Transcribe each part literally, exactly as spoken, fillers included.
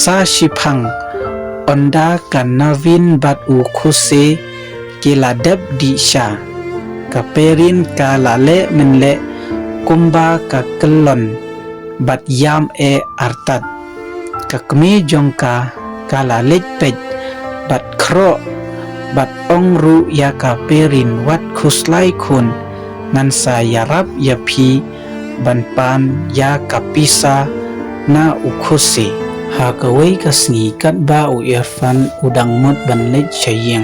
Sa shiphang, ynda ka Naveen bad u Khose ki la dep dih sha, ka Perrine ka la leh mynleh kumba ka kyllon bad ïam eh artat. Ka kmie jong ka ka la leit peit bad khroh bad ong ruh ïa ka Perrine, wat khuslai khun, ngan sa ïarap ïa phi ban pan ïa ka pisa na u Khose. Ha kawei ka sngi katba u Irfan u dang mut ban leit sha ïing,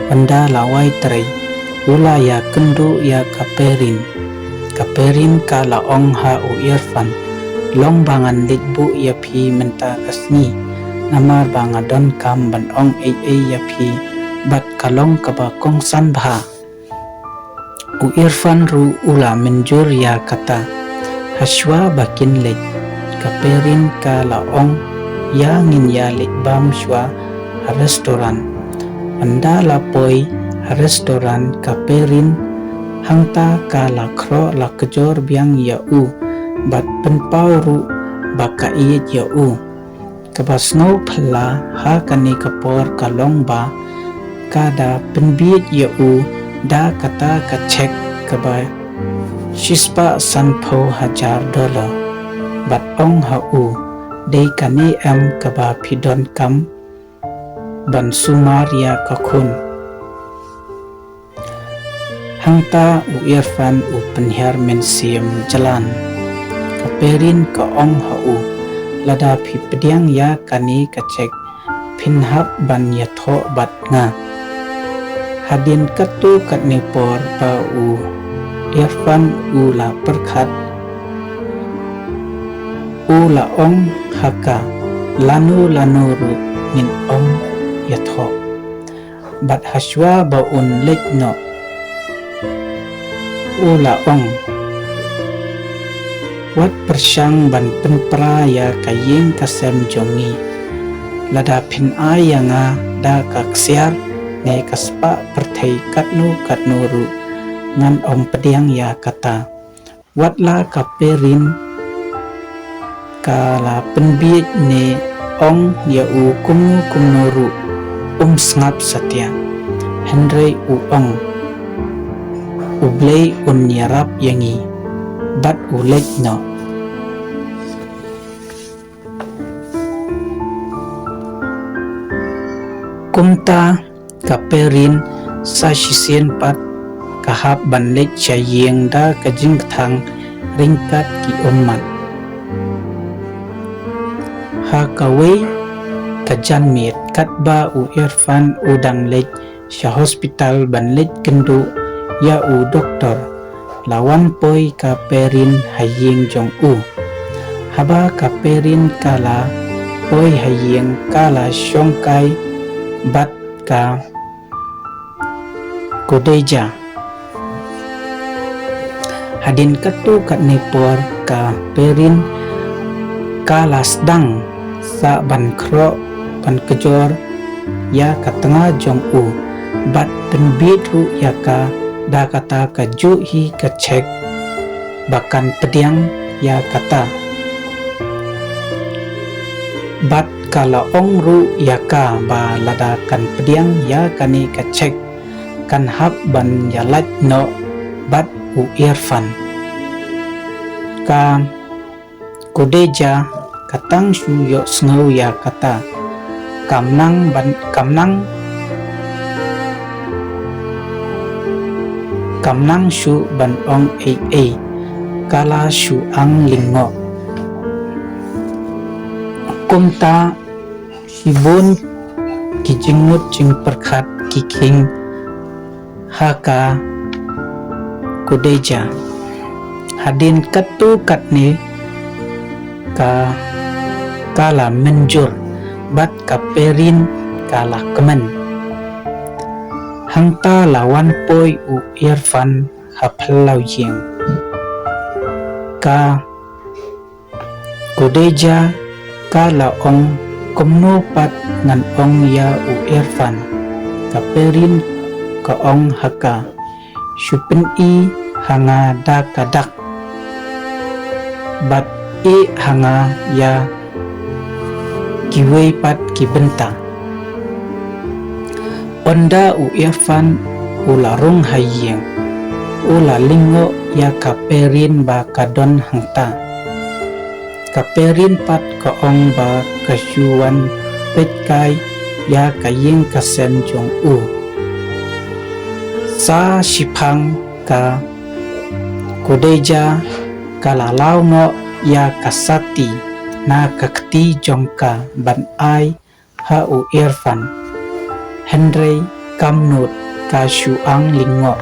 ynda la wai trei, u la ïakynduh ïa ka Perrine. Ka Perrine ka la ong ha u Irfan, long ba ngan leit buh ïa phi mynta ka sngi, namar ba nga donkam ban ong ei ei ïa phi bad ka long kaba kongsan bha. U Irfan ruh u la mynjur ïa kata. Hashwa ba kin leit, ka Perrine ka la ong, ïa ngin ïa leit bam shuwa ha restaurant. Ynda la poi ha restaurant ka Perrine, hangta ka la khroh la kjor biang ïa u bad pynpaw ruh ba ka ïeit ïa u. Kaba sngewphylla ha kane ka por ka long ba ka da pynbiej ïa u da kata ka cheque kaba shispah sanphew hajar dollar bad ong ha u, dei kane em kaba phi donkam ban sumar ïa ka khun. Hangta u Irfan u pynhiar mynsiem jlan. Ka Perrine ka ong ha u, lada phi pdiang ïa kane ka cheque phin hap ban ïathoh bad nga. Hadien katto katne por ba u Irfan u la pyrkhat, u la ong ha ka, lano lano ruh ngin ym ïathoh. Bad hashwa ba un leit noh, u la ong, wat pyrshang ban pynpra ïa ka ïing ka sem jong ngi. Lada phin ai ïa nga da ka ksiar ne ka spah pyrthei katno katno ruh, ngan ym pdiang ïa kata. Wat la ka Perrine ka la pynbiej ne ong ïa u kumno kumno ruh, um sngap satia. Hynrei u ong, U Blei un ïarap ïa ngi. Bad u leit noh. Kumta ka Perrine sa shisien pat ka hap ban leit sha ïing da ka jingkthang ryngkat ki ummat. Ha kawei ka janmiet katba u Irfan u dang leit sha hospital ban leit kynduh ïa u doktor, la wan poi ka Perrine ha ïing jong u. Haba ka Perrine ka la poi ha ïing ka la shongkai bad ka Khadija. Hadien katto katne por ka Perrine ka la sdang sah ban khroh ban kjor ïa ka tnga jong u bad pynbiej ruh ïa ka da kata ka juh hi ka cheque ba kan pdiang ïa kata. Bad ka la ong ruh ïa ka ba lada kan pdiang ïa kane ka cheque kan hap ban ïalait noh bad u Irfan. Ka Khadija ka tang shu ïohsngew ïa kata. Kam nang ban, kam nang, kam nang shuh ban ong ei ei. Ka la shu ang lyngngoh. Kumta shibun ki jingmut jingpyrkhat ki khing ha ka Khadija. Hadien katto katne ka, ka la mynjur bad ka Perrine ka la kmen. Hangta la wan poi u Irfan ha phyllaw ïing. Ka Khadija ka la ong, kumno pat ngan ong ïa u Irfan. Ka Perrine ka ong ha ka, shu pyni ha nga da ka dak bad ïeh ha nga ïa kiwei pat ki bynta. Ynda u Irfan u la rung ha ïing, u la lyngngoh ïa ka Perin ba ka don hangta. Ka Perin pat ka ong ba ka shu wan peit kai ïa ka ïing ka sem jong u. Sa shiphang ka Khadija ka la law noh ïa ka sati na ka kti jong ka ban ai ha u Irfan. Hynrei kam nud, ka shu ang lyngngoh.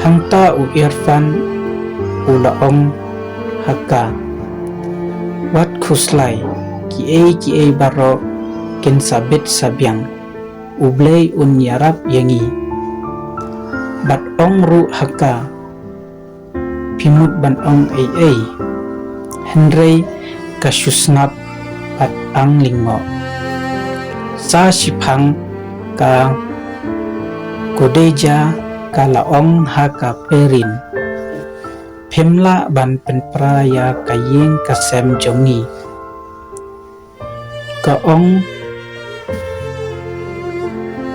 Hangta u Irfan u la ong ha ka, wat khuslai, kiei kiei baroh kin sa bit sa biang. U Blei un ïarap ïa ngi. Bad ong ruh ha ka, phi mut ban ong ei ei. Hynrei ka shu sngap bad ang lyngngoh. Sa shiphang ka Khadija ka la ong ha ka Perin, phim lah ban pynpra ïa ka ïing ka sem jong ngi. Ka ong,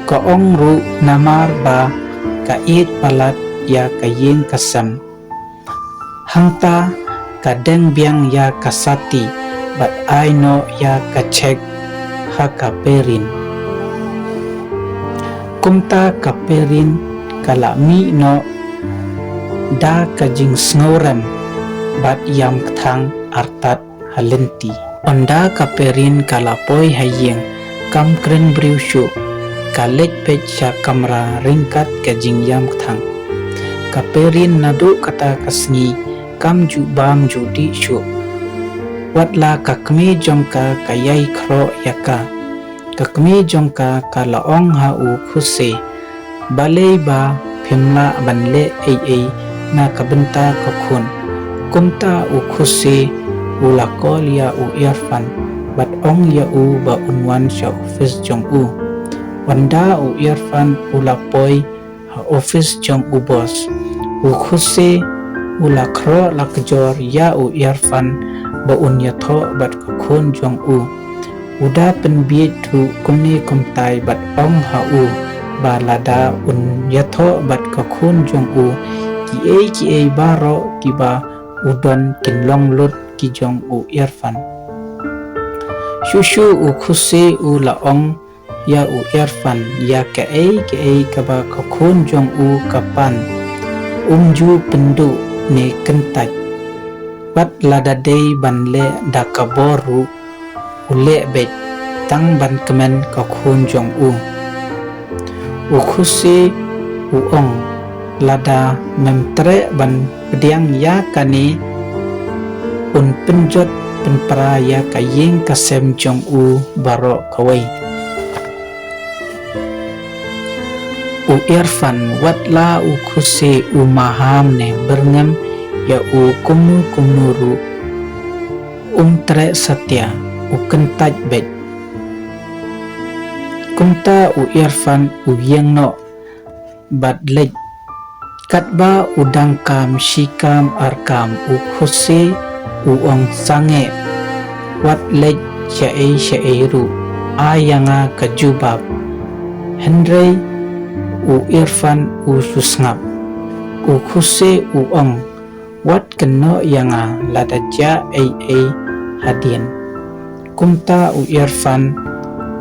ka ong ruh namar ba ka ïeit palat ïa ka ïing ka sem. Hangta ka deng biang ïa ka sati bad ai noh ïa ka cheque ha ka Perin. Kumta ka Perin ka la mih noh da ka jingsngewrem bad ïam kthang artat ha lynti. Ynda ka Perin ka la poi ha ïing, kam kren briew shuh, ka leit beit sha kamra ryngkat ka jingïam kthang. Ka Perin naduh kata ka sngi kam ju bam ju dih shuh. Wat la ka kmie jong ka ka ïai khroh ïa ka. Ka kmie jong ka ka la ong ha u Khose, balei ba phim lah ban leh ei ei na ka bynta ka khun. Kumta u Khose u la call ïa u Irfan bad ong ïa u ba un wan sha office jong u. Ynda u Irfan u la poi ha office jong u boss, u Khose u la khroh la kjor ïa u Irfan ba un ïathoh bad ka khun jong u. U da pynbieit ruh kumne kumtai bad ong ha u ba lada un ïathoh bad ka khun jong u, kiei kiei baroh kiba u don kin long lut ki jong u Irfan. Shuh shuh u Khose u la ong ïa u Irfan ïa kaei kaei kaba ka khun jong u ka pan, um ju pynduh ne kyntait. Wat lada dei ban leh da ka bor ruh, u leh beit tang ban kmen ka khun jong u. U Khose u ong, lada mem treh ban pdiang ïa kane, un pynjot pynpra ïa ka ïing ka sem jong u baroh kawei. U Irfan, wat la u Khose u maham ne byrngem ïa u kumno kumno ruh, um treh satia, u kyntait beit. Kumta u Irfan u ïeng noh bad leit. Katba u dang kam shi kam ar kam, u Khose u ong, sangeh, wat leit shaei shaei ruh, ai ïa nga ka jubab. Hynrei u Irfan u shu sngap. U Khose u ong, wat kynnoh ïa nga lada jia ei ei hadien. Kumta u Irfan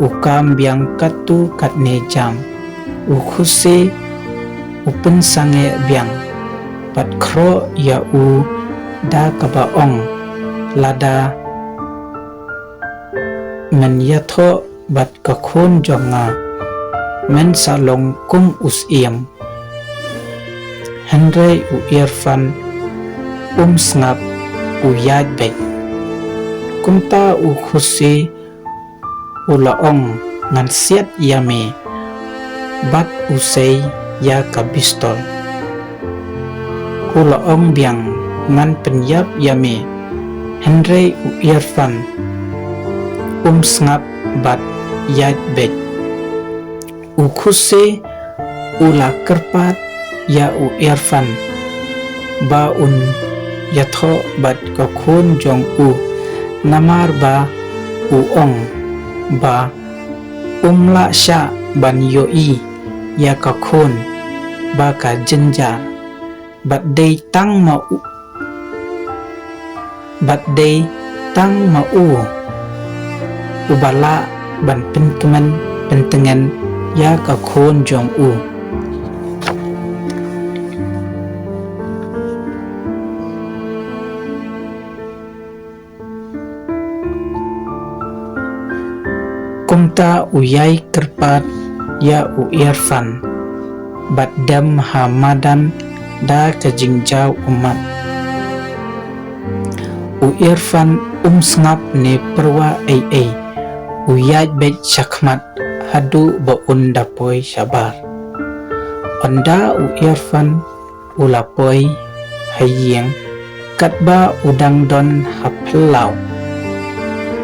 u kam biang katto katne jam. U Khose u pynsangeh biang bad khroh ïa u da kaba ong, lada men ïathoh bad ka khun jong nga, men sa long kum u Syiem. Hynrei u Irfan um sngap, u ïaid beit. Kumta u Khose u la ong, ngan siat ïa me, bad u sei ïa ka pistol. U la ong biang, ngan pynïap ïa me. Hynrei u Irfan um sngap bad ïaid beit. U Khose u la kyrpad ïa u Irfan ba un ïathoh bad ka khun jong u, namar ba u ong ba um lah shah ban ïohi ïa ka khun ba ka jynjar, bad dei tang ma u, bad dei tang ma u uba lah ban pynkmen pyntngen ïa ka khun jong u. Kumta u ïai kyrpad ïa u Irfan bad dem ha madan da ka jingjaw ummat. U Irfan um sngap ne pyrwa ei ei, u ïaid beit shakhmat haduh ba un da poi shabar. Ynda u Irfan u la poi ha ïing, katba u dang don ha phyllaw,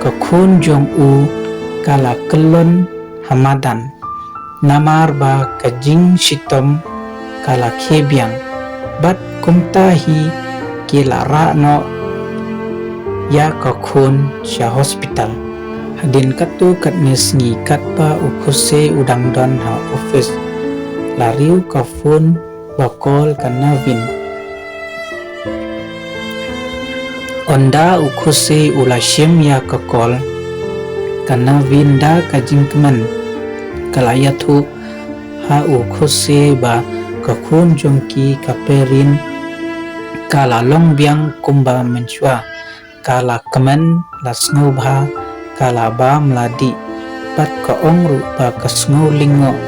ka khun jong u ka la kyllon ha madan, namar ba ka jingshitom ka la khie biang, bad kumta hi ki la rah noh ïa ka khun sha hospital. Hadien katto katne sngi katba u Khose u dang don ha office, la riew ka phone ba call ka Navin. Ynda u Khose u la shim ïa ka call ka Navin da ka jingkmen, ka la ïathuh ha u Khose ba ka khun jong ki ka Perin ka la long biang kumba mynshuwa, ka la kmen, la sngewbha, ka la bam la dih, bad ka ong ruh ba ka sngew lyngngoh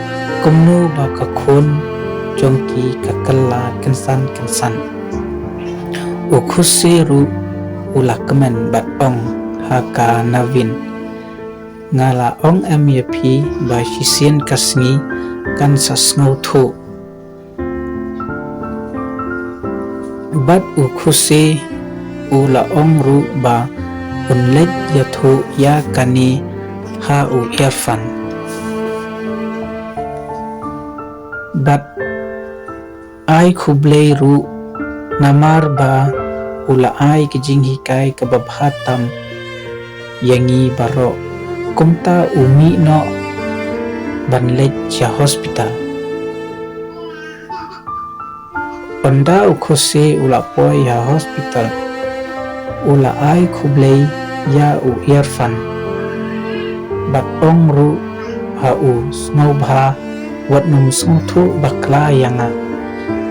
kumno ba ka khun jong ki ka kylla kynsan kynsan. U Khose ruh u la kmen bad ong ha ka Navin, nga la ong em ïa phi ba shisien ka sngi kan sa sngewthuh. Bad u Khose u la ong ruh ba un leit ïathuh ïa kane ha u Irfan. Bad ai khublei ruh namar ba u la ai ka jinghikai kaba bha tam ïa ngi baroh. Kumta u mih noh ban leit sha hospital. Ynda u Khose u la poi ha hospital, u la ai khublei ïa u Irfan bad ong ruh ha u, sngewbha, wat nym sngewthuh bakla ïa nga.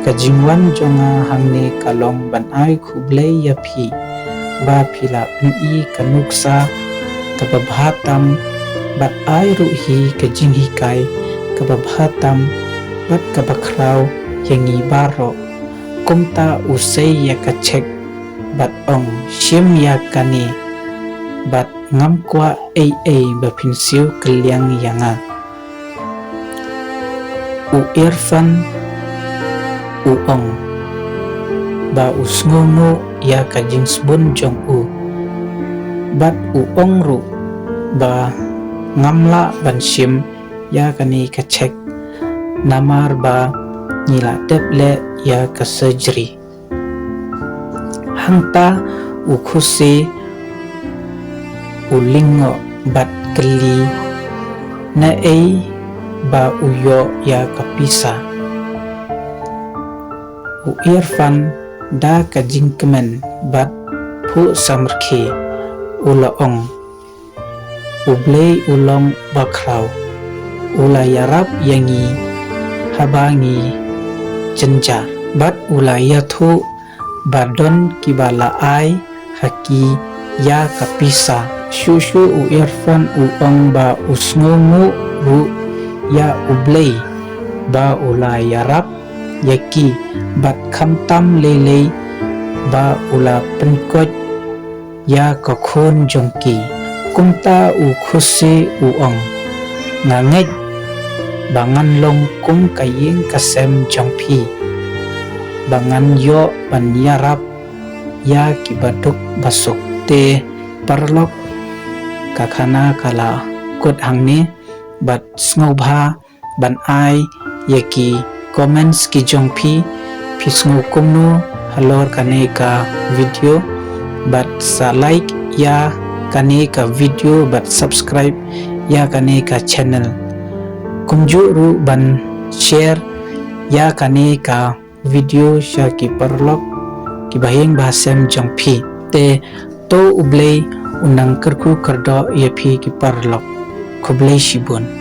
Ka jingwan jong nga hangne ka long ban ai khublei ïa phi ba phi la pyni ka nuksa kaba bha tam, bad ai ruh hi ka jinghikai kaba bha tam bad kaba khraw ïa ngi baroh. Kumta u sei ïa ka cheque bad ong, shim ïa kane bad ngam kwah ei ei ba phin siew kylliang ïa nga. U Irfan u ong ba u sngewnguh ïa ka jingsbun jong u, bad u ong ruh ba ngam lah ban shim ïa kane ka cheque namar ba ngi la dep leh ïa ka surgery. Hangta u Khose u lyngngoh bad kylli naei ba u ïoh ïa ka pisa. U Irfan da ka jingkmen bad phuh samrkhie u la ong, U Blei u long bakhraw, u la ïarap ïa ngi haba ngi jynjar, bad u la ïathuh ba don kiba la ai ha ki ïa ka pisa. Shuh shuh u Irfan u ong ba u sngewnguh ruh ïa U Blei ba u la ïarap ïa ki, bad khamtam lei lei ba u la pynkoit ïa ka khun jong ki. Kumta u Khose u ong, nga ngeit ba ngan long kum ka ïing ka sem jong phi, ba ngan ïoh ban ïarap ïa ki baduk basuk. Te paralok, ka khana ka la kut hangne, bad sngewbha ban ai ïa ki comments ki jong phi, phi sngew kumno halor kane ka video, bad sa like ïa kane ka video bad subscribe ïa kane ka channel. Kumjuh ruh ban share ïa kane ka video sha ki paralok kiba ïeng ba ha sem jong phi. Te to U Blei un nang kyrkhu kyrdoh ïa phi ki paralok. Khublei shibun.